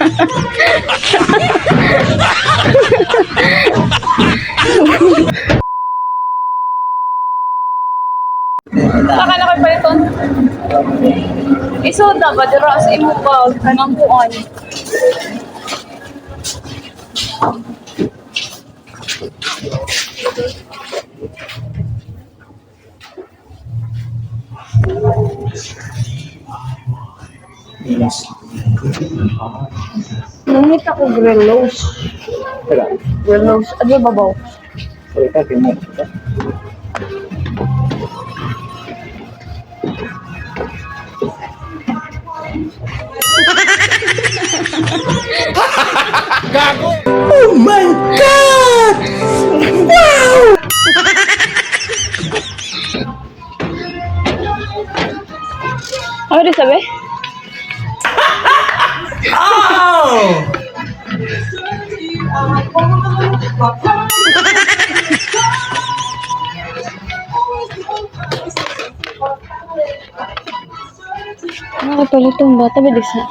Baka na kayo paliton. Isoda ba? Dira sa imo bag. Kanang kuan. Yes. Nangita ko grillos. Teka, Grillos. Ano babaw? sorry ka, kimo. Ano di sabi? Oh! Ano ka pala itong bata? Bilis na.